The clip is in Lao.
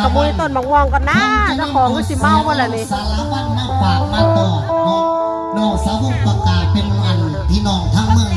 ຂະໂມຍຕົ້ນໝາກມ່ວງກ່ອນນາ ເຈົ້າຂອງຄືຊິເມົາບໍ່ລະນີ້. ສາລະວັນມາຝາກມາຕ້ອນເນາະ ນ້ອງສາວົງປະກາດເປັນອັນພີ່ນ້ອງທາງເມືອງ